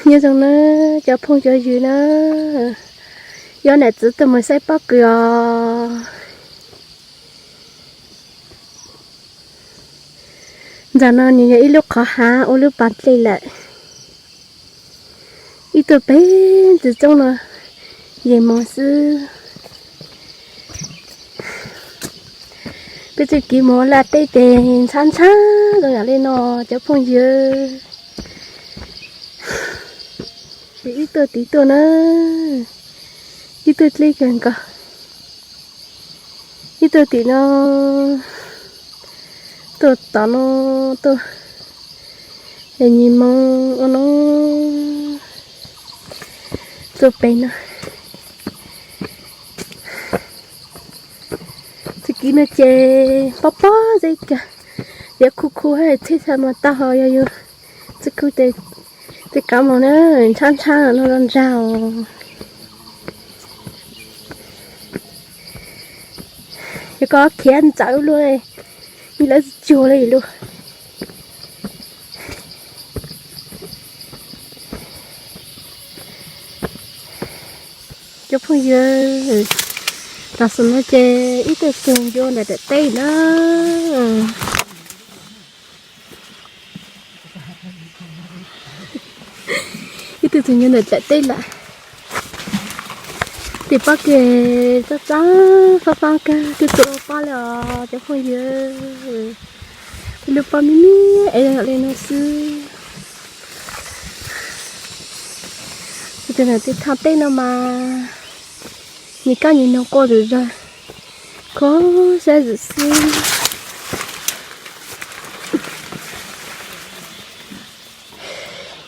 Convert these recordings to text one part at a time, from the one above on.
Nyob zoo na cov phooj cov ywg na, yuav niam txiv tuaj mus saib pob kws os. Ntawm no nws yog ib lub qhov hav ua lub pas dlej lawm. Ib tug pem ntsis tsooj no yeej moov xwb. Peb txoj kev mus laj teb ces ntshab ntshab zoo yam li no cov phooj ywg. Ces ib tuaj tim tuaj na, ib tuaj dleb kawg nkaus. Ib tuaj tim no, tuaj tom no, tuaj es nyias moov ua no, tuaj pem no. Txoj kev no ces pob pob zeb kawg, yuav khu khu hab txhij txha mas tau ho yog yus txij khu ces tej kav mus na, ntshab ntshab no zoo nraug. Yog koj khiav ntxawv luaj, lawv tsis cuag li lub. Cov phooj ywg, tam sim no ces ib tug tug yuav ntawm daim teb na. Ib tug tug yuav ntawm daim teb lawm. Tim pob kws txaj txaj fab fab kawg, twb tu ua pob li os cov phooj ywg. Lub pob me me es yog li no xwb. Tus twg na, tus thaj teb no mas nyias kab nyias noog quaj zom zaws, kho siab zom xwb.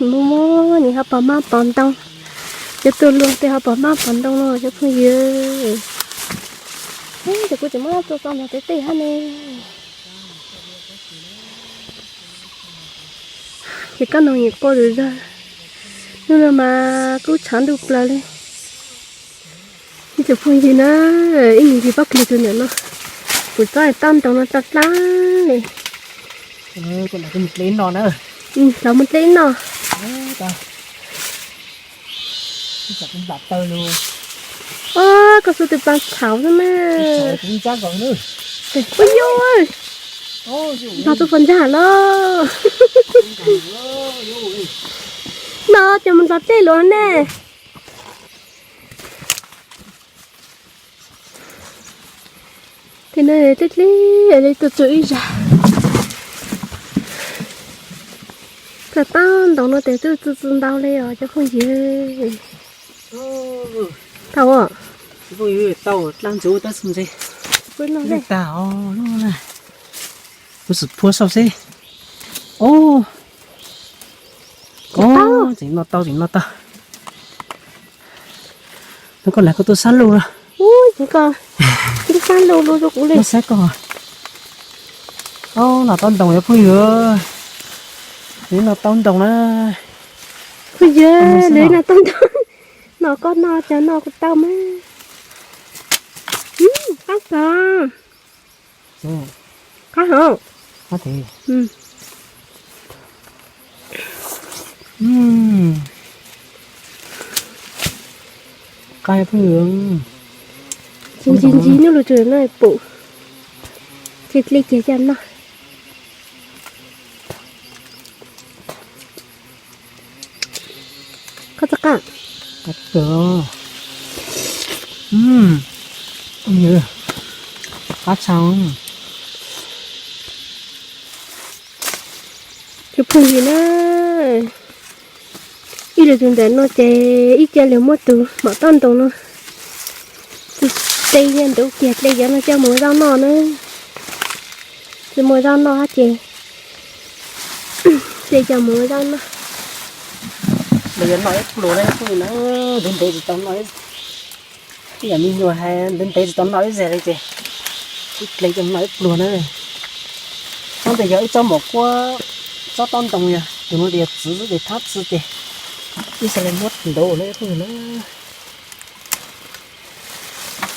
Muaj muaj nyias ho pom mab pom ntoo, cov tuaj luag tej ho pom mab pom ntoo no cov phooj ywg. Ces kuv tseem muab tuaj txog ntawm tej tej hab ne. Ces kab noog nyias quaj zom zaws, hnub no mas kub tshav ntuj plaws li. Ib tsoom phooj ywg na, ib me ntsis pob kws tug ntawm no, kuv txob taub ntoos no tag dlab li. Hlauv mus dlej noj. Ob, koj xub tus plas tshauv xwb na. Ua yus, npog txuj fas ntsag los. No ces mus hlauv dlej luas ne. Ces no dleb dleb li tuaj txug ib zag. Txog taub ntoos no tes twb txu txu ntau li os cov phooj ywg. Tau, tau dlab ntxuv tab xu ntse. Tag os, kuv xum phua saum seb. Os, tseem noj tau, tseem noj tau. Hnub koj na koj tuaj sab lug los. Ub, koj sab lug lug rau kuv li. Saib koj. Os, noj tau ntoos cov phooj ywg. Noj tau ntoos na. Phooj ywg, noj tau ntoos. Noj koj noj, cov noj kuv tau mas. Qab kawg. Qab hov. Qab phooj ywg. Ntsis ntsis nub lug tsuas no pum. Ces dlej kiag coj noj. Qab txaj qab. Qab tshau. Cov phooj ywg na, ib lwm tus ntawm no ces ib co lawv muab tus mom taub ntoos no txi teb ntawd kiag dlej cov no coj mus ua zaub noj na. Tsis muaj zaub noj ces dlej coj mus ua zaub noj. Nws yuav noj ib pluag na, ntev ntev tsis tau noj, ib yam me nyuam hais ntev ntev tsis tau noj ib zag li ces ib dlej coj noj ib pluag na. Nyob ntawm yog ib tsob mom kuab, tsob taub ntoos yog tus no ces yog txwv xwb ces thab txwv ces ib xav li muab ntuv na phooj ywg na.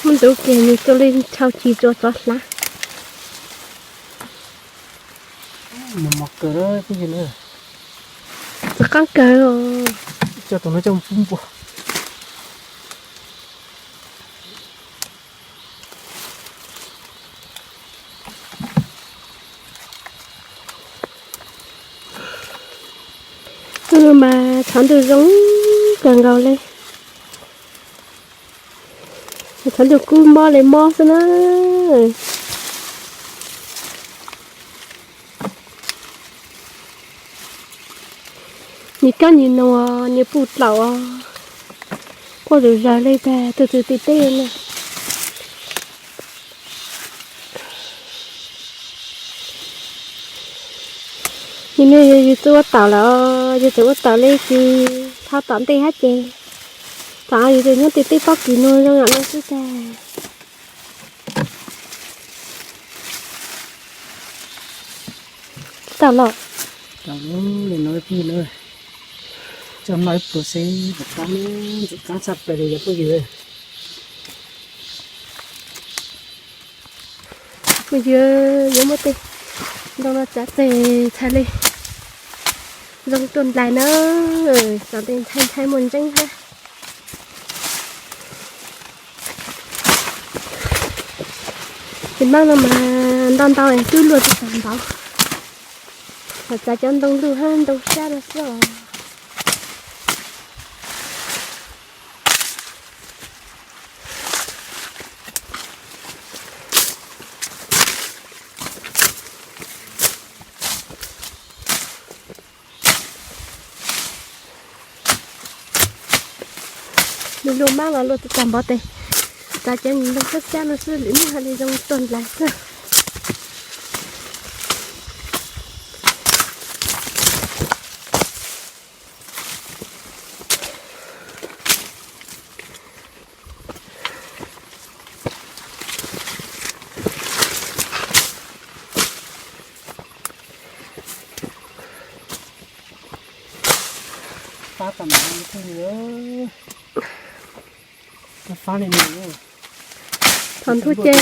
Muab ntuv kiag nws tau li ntshaw tsis tau txov hlav. Mos mos kawg phooj ywg na. Txav qab kawg os. Coj tus no coj mus pub npua. Hnub no mas tshav ntuj zoo kawg nkaus li. Tshav ntuj kub mob li mob xwb na. Nyias kab nyias nus, nyias puj tlaum, quaj zom zaws li tas tus twg tib teb na. Nim no yus tsis ua taum lawm, yus tseem ua taum li ces thov tom ntej hab ces tom yus tseem nyob tej teb pob kws no zoo yam no xwb tas. Tau los. Tau li no phooj ywg, coj noj ib pluag seb puas qab, ntxim qab tshaj plaws li yog phooj ywg. Phooj ywg, yuav muab tej ntoo no tsav tes txhais li zoo tuaj nplais na, txav tes ntshai ntshai muaj ntseeb hab. Tes maab no mas ntau ntau es twb luaj tsis tau npaum, txav cov ntoo luj hab ntoo sab no xwb os. Luj luj mab los luaj tsis tau npaum tes txav cov ntoo sab sab no xwb, lwm hnub haj li zoo tuaj nplais xwb. Fab tau mas phooj ywg, fab li no. Thaum ntuj ces,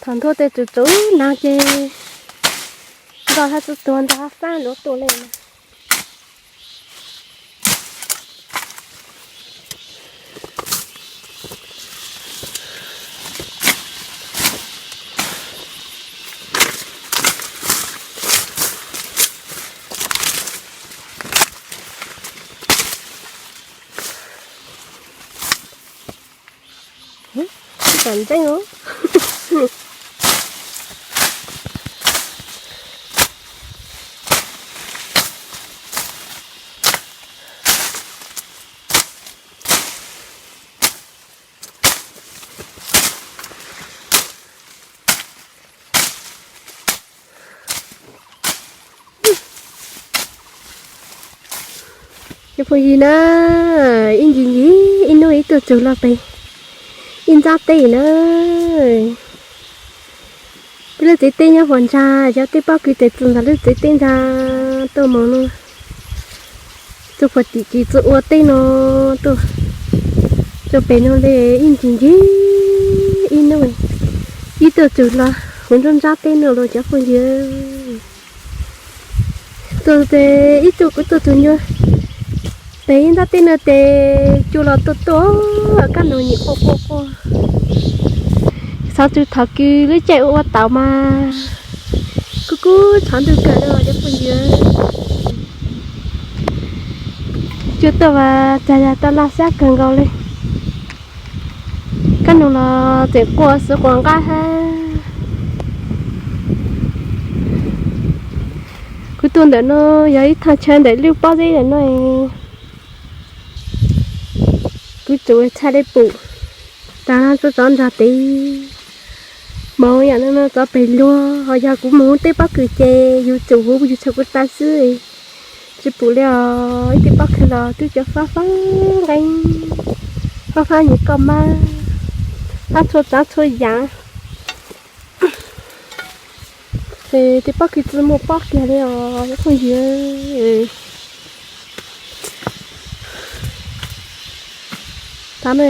thaum ntuj ces tsum tsum nag ces nto hab txhua tuag nto hab fab luav tuaj li. Tam ntseeb os. Cov phooj ywg na, ib ntsis ntsis ib hnub ib tuaj txug los pem ib ntsab teb na. Peb lub tsev teb nyob puag ntsa, cov teb pob kws tes txug ntawm lub tsev teb ntsa tuaj mus no. Tuaj puag tim ces txug ua teb no tuaj, tuaj pem no li ib ntsis ntsis ib hnub ib tuaj txug los huv nruab ntsab teb no los cov phooj ywg. Tuaj tes ib tuaj kuv tuaj txug nyuag pem ib ntsab teb no tes cua los tuaj tuaj, kab noog nyem quaj quaj quaj. Xav txug thaum kws lub caij ua ua taum mas kub kub tshav ntuj kawg li cov phooj ywg. Cua tuaj mas txag yag taj laj sab kawg nkaus li. Kab noog los tseem quaj xwb quas nqab hab. Kuv tuaj ntawm no yog ib thaj chaw ntawm lub pob zeb ntawm no. Kuv tsum txhaj li pum tas txog tov nrog tes moov yam no no tov pem luag, ho yog kuv moov teb pob kws ces yus tsum huv yus tshav kuv tas xwb. Tsis pum li os, ib teb pob kws los twb cov fab fab nqeeb, fab fab nyuag koj mab, fab txhua tsav txhua yam. Ces tej pob kws tsis muaj pob kiag li os cov phooj ywg. Tav no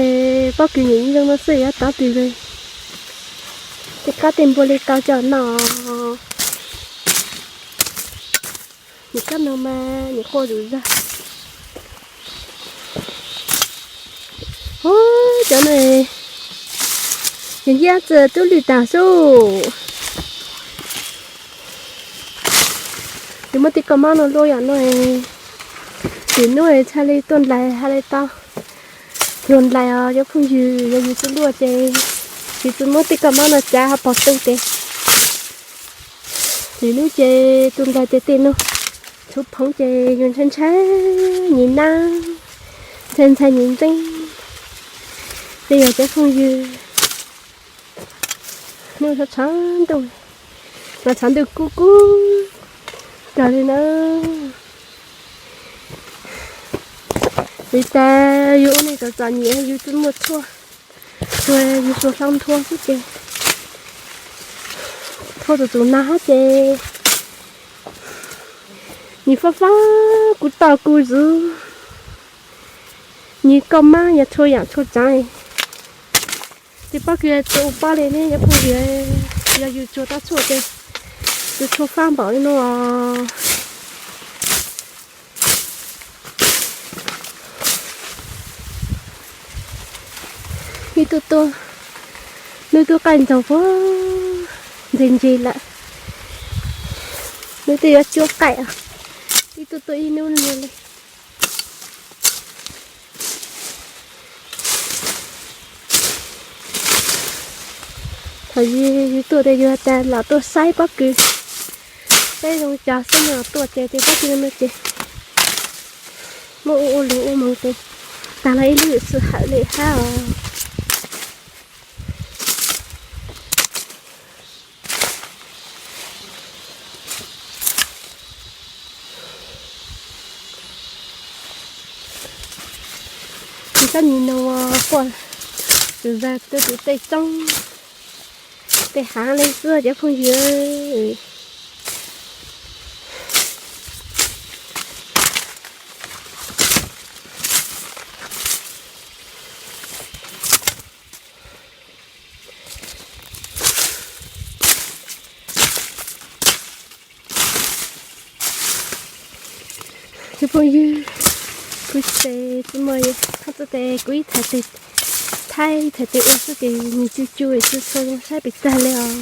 pob kws nyem zoo no xwb yuav tav twg li. Tej kab tej npua li tau coj noj. Nim koj no mas nim quaj zom zaws. Ub, cov no ces nciab txawm twb lwj tas xwb. Ces muab tej kab mob no luaj yam no, lwm hnub txhaj li tuaj nplais hab li tau. Luag nplais os cov phooj ywg, yog yus tsis luaj ces yus tsis muab tej kab mob no tsav ho pog tu ces lwm hnub ces tus nplais ces tej no tshuav phoov ces yus ntshai ntshai nyias nab, ntshai ntshai nyias ntseeb. Tej yog cov phooj ywg, hnub tshav ntuj, mas tshav ntuj kub kub kawg li na. Vim tas yus ua neej txom txom nyem, yus twb muaj tshuaj, tsuas yus tsuas hlob nthua xwb ces thua txom txom nag hab ces nyias fab fab kuv toj kuv zug, nyias koj mab yog txhua yam txhua tsav. Ces pob kws tsis ua pob li ne cov phooj ywg, yog yus tsuag tab tshuaj ces yus tsuag fab npaum li no os. Ib tug tuaj, hnub twb qaij ntsoog puag ntse ntse lawm, hnub twb yuav cuab qaij os. Ib tug tuaj ib hnub li li. Thaum yus tuaj ces yus has tas lam tuaj saib pob kws, saib zoo cas xwb no, tuaj ces ces pob kws no ces muab ua ua lus ua moov ces tag los ib lub xwm hawm li hab os. Ces koj nim no quaj zom zaws tuaj tim tej roob tej hav li xwb cov phooj ywg. Cov phooj ywg, kuv ces tsis muaj, txhaj txog tes kuv ib thaum tes thaij ib thaum tes ua xwb ces nws cua cua tsis tshua zoo saib pes tsawg li os.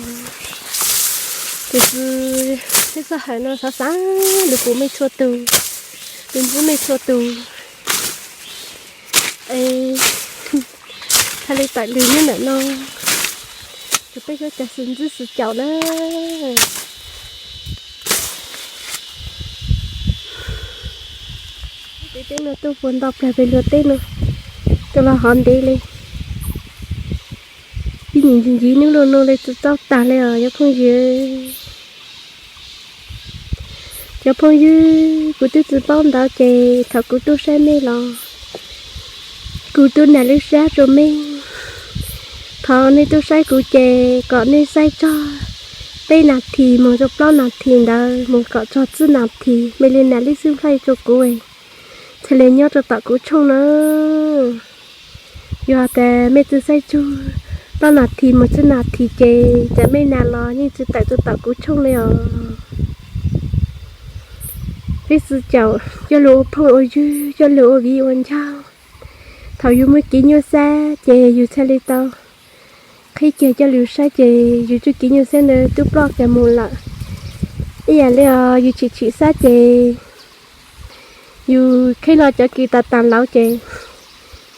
Ces kuv thiab xab hawm no xav xav lus pum mej txhua tus, lus ntxub mej txhua tus. Es txhaj li tawm lws nyob ntawm no, ces peb suav cas xwm ntxwb xwm caum na. Peb teb no tuaj puas nto plag pem luag teb no, tuaj los hov ntev li. Ib nyuag ntsis ntsis hnub luaj no li tsis tau tag li os cov phooj ywg. Cov phooj ywg, kuv twb tsis paub ntawd ces thaum kuv tuaj saib mej los kuv twb nag lub sab rua mej. Thov nej tuaj saib kuv ces kom nej saib txog peb nas this mus rua plaub nas this ntawd mus kom txog tsib nas this, mej li nas lub xwb nplhaib rua kuv, txhaj li nyob rua tom kuv tshooj na. Yog tas mej tsis saib txug plaub nas this mus tsib nas this ces tsam mej nas los yeej tsis tawm rua tom kuv tshooj li os. Peb xwm caum coj lug ua phooj ua ywg, coj lug ua viv ua ncaus. Thaum yus muaj kev nyuaj sab ces yus txhaj li tau qhib kiag coj lug saib ces yus txuj kev nyuaj sab ntawd twb ploj kiag mus lawm. Ib yam li os yus tshim tshim sab ces yus qhib los cov kws tas tas lauv ces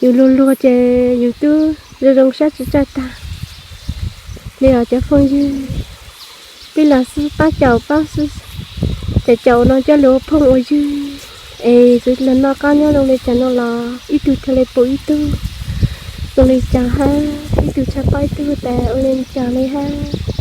yus luag luag ces yus twb zoo zoo sab tsis tsaug tag li os cov phooj ywg. Peb los xwb pab caum pab xwb, caum caum no coj lug ua phooj ua ywg, es xwb lug noj qab nyob zoo li cas no los ib tug thiaj li pum ib tug zoo li cas hab, ib tug tshaj paub ib tug tas ua li cas li hab.